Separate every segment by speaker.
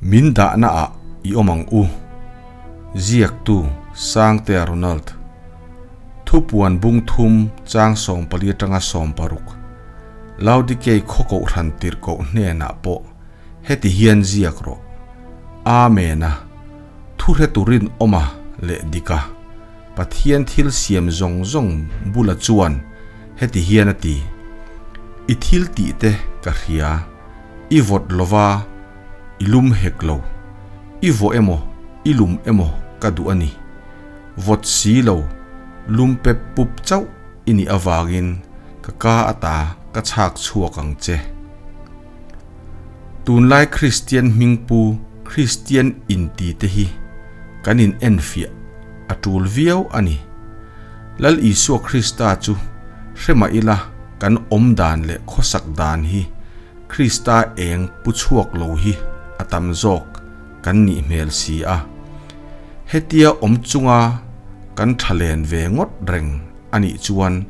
Speaker 1: Min dahna ah i awm ang u. Ziaktu, Sangtea Ronald. Thupuan bung thum chang 14 atanga 16. Laodikei khaw kohhran tirhkoh hnenah pawh heti hian ziak rawh. Amen a, thu hre turin awma leh dika Pathian thil siam zawng zawng bula chuan heti hian a ti, I thil tih te ka hria, i vawt lova i lum hek lo, i vawh emaw i lum emaw ka duh a ni. Vawt si lo, lum pep pup chauh i nih avangin ka ka ata ka chhak chhuak ang che. Tunlai Kristian hmingpu Kristian inti te hi kan in enfiah a tul viau a ni. Lal Isua Krista chu hre mah ila kan awm dan leh khawsak dan hi Krista eng pu chhuak lo hi a tam zawk kan nih hmel si a. Hetia awm chunga kan tha len ve ngawt reng a nih chuan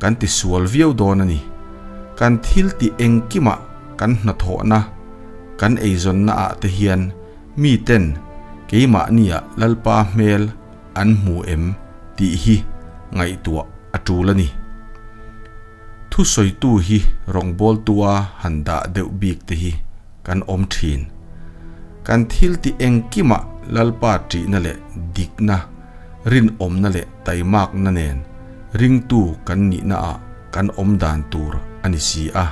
Speaker 1: kan ti sual viau dawn a ni. Kan thil tih engkimah kan hnathawhna, kan eizawnna ah te hian miten keimahnia Lalpa hmel an hmu em tih hi ngaihtuah a tul a ni. Thusawitu hi rawngbawltua han dah deuh bik te hi kan awm thin. Kan thil tih engkimah Lalpa ṭihna leh dikna, rinawmna leh taimakna nen ringtu kan nihna ah kan awm dan tur a ni si a.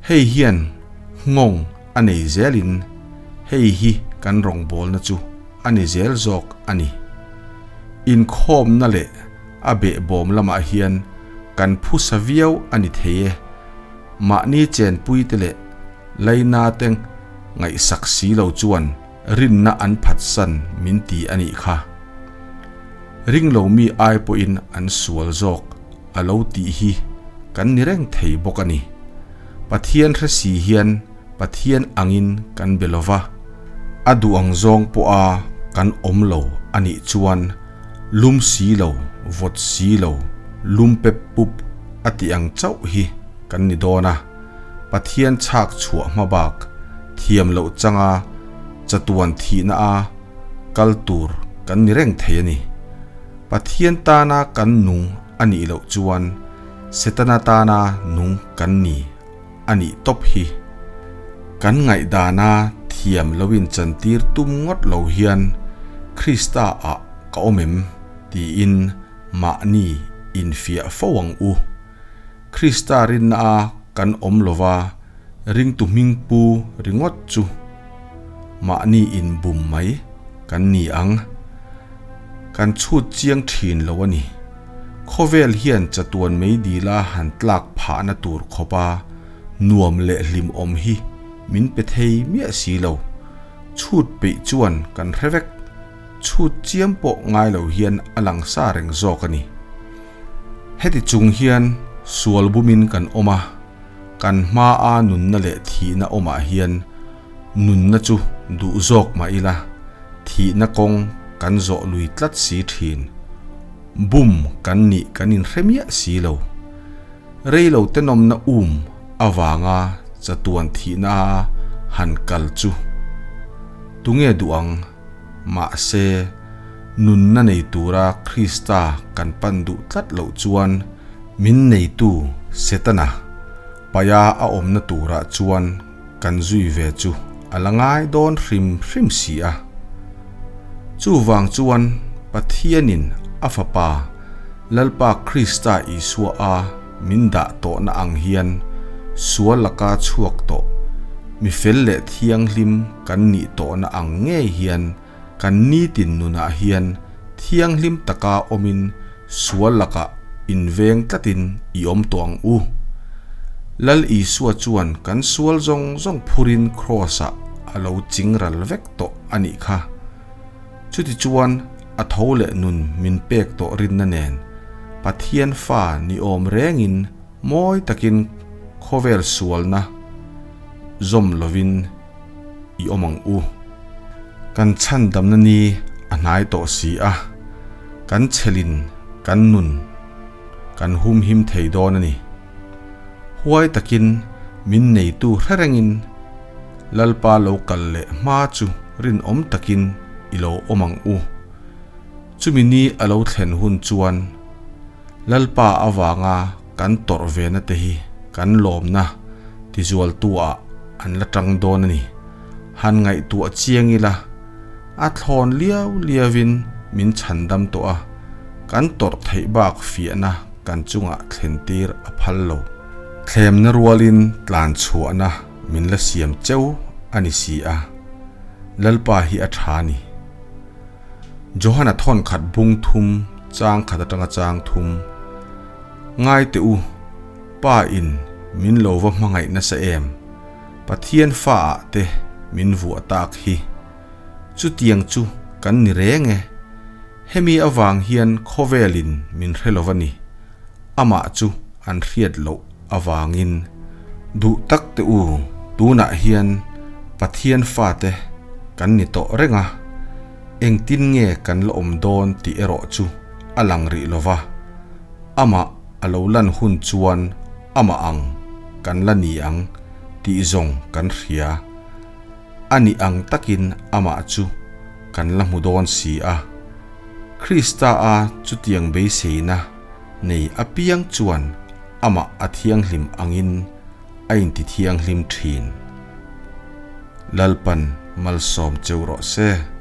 Speaker 1: Hei hian nghawng a nei zelin hei hi kan rawngbawlna chu a ni zel zawk a ni. Inkhawmna leh a behbawm lamah hian kan phusa viau a ni thei e. Mahni chenpuite leh lainate ngaihsak si lo chuan rinna an phatsan min ti a nih kha. Ring lomi ai pawhin an sual zawk a lo tih hi kan ni reng thei bawk a ni. Pathian hre si hian Pathian angin kan be lova, a duh ang zawng pawha kan awm lo a nih chuan lum si lo, vawt si lo, lum pep pup a tih ang chauh hi kan ni dawn a. Pathian chhak chhuah hma bak thiam loh changa chatuan thihna a kal tur kan ni reng thei a ni. Pathian tana kan nung a nih loh chuan Setana tana nung kan ni a nih tawp hi. Kan ngaihdana thiam lo in chantir tum ngawt lo hian Krista ah ka awm em tiin mahni infiah fo ang u. Krista rinna a kan awm lova ringtu hming pu ringawt chu mahni inbum mai kan ni ang. Kan chhut chiang thin lo a ni. Khawvel hian chatuan mei dila han tlak phahna tur khawpa nuam leh hlimawm hi min pe thei miah si lo. Chhut peih chuan kan hre vek. Chhut chiam pawh ngai lo hian a lang sa reng zawk a ni. Heti chung hian sual bumin kan awm a, kan hmaa nunna leh thihna awmah hian nunna chu duh zawk mah ila, thihna kawng kan zawh lui tlat si thin. Bum kan nih kan inhre miah si lo. Reilo tenawmna um avanga chatuan thihna a han kal chu tunge duh ang? Mahse, nunna nei tura Krista kan pan duh tlat loh chuan min neitu Setana paia a awmna turah chuan kan zui ve chu a la ngai dawn hrim hrim si a. Chuvang chuan Pathianin a Fapa Lalpa Krista Isua a min dah tawhna ang hian sual laka chhuak tawh mi fel leh thianghlim kan nih tawhna ang ngei hian kan nitin nunah hian thianghlim taka awmin sual lakah inveng tlatin i awm tawh ang u. Lal Isua chuan kan sual zawng zawng phurin Kraws-ah a lo ching ral vek tawh a nih kha. Chutichuan a tho leh nun min pek tawh rinna nen Pathian fa ni awm rengin mawi takin khawvel sualna zawm lovin i awm ang u. Kan chhandamna ni a hnai tawh si a, kan chhelin kan nun kan humhim thei dawn a ni. Huai takin min neitu hre rengin. Lalpa lo kal leh hma chu rinawm takin i lo awm ang u. Chumi ni a lo thlen hun chuan Lalpa avanga kan tawrh vena te hi kan lawmna tizualtu ah an la tang dawn a ni. Han ngaihtuah chiang ila, a thlawn liau liauin min chhandam tawh a, kan tawrh theih bak fiahna kan chungah thlentir a phal lo. Thlemna rualin tlan chhuahna min la siam cheu a ni si a, Lalpa hi a tha ni. Johana thawn khat bung thum chang khat atanga chang thum. Ngai teh u, Pa in min lo va hmangaih nasa em? Pathian fa ah te min vuah tak hi. Chutiang chu kan ni reng e. Hemi avang hian khawvel in min hre lo va ni. Amah chu an hriat loh avangin. Duh tak te u, tunah hian Pathian fate kan ni tawh reng a, engtin nge kan la awm dawn tih erawh chu a lang rih lo va, amah a lo lan hun chuan amah ang kan la ni ang tih zawng kan hria. A nih ang takin amah chu kan la hmu dawn si a. Krista a chutiang beiseina nei apiang chuan amah a thianghlim angin a intithianghlim thin. Lalpan malsawm cheu rawh se.